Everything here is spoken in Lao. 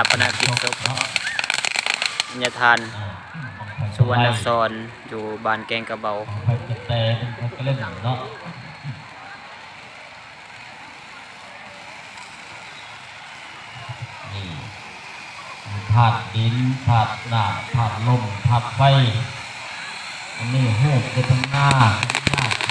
າປະນະກິດສົບຍາທ່ານ ເອີ ສຸວັນນະສອນ ຢູ່ບ້ານແກ້ງກະເບົາ. ໄຟກະແຕເພິ່ນກໍເຫຼັ້ນເນາະ. ນີ້ ທາດດິນ ທາດນ້ຳ ທາດລົມ ທາດໄຟ. ອັນນີ້ຮູບຢູ່ທາງໜ້າ ທາງໜ້າ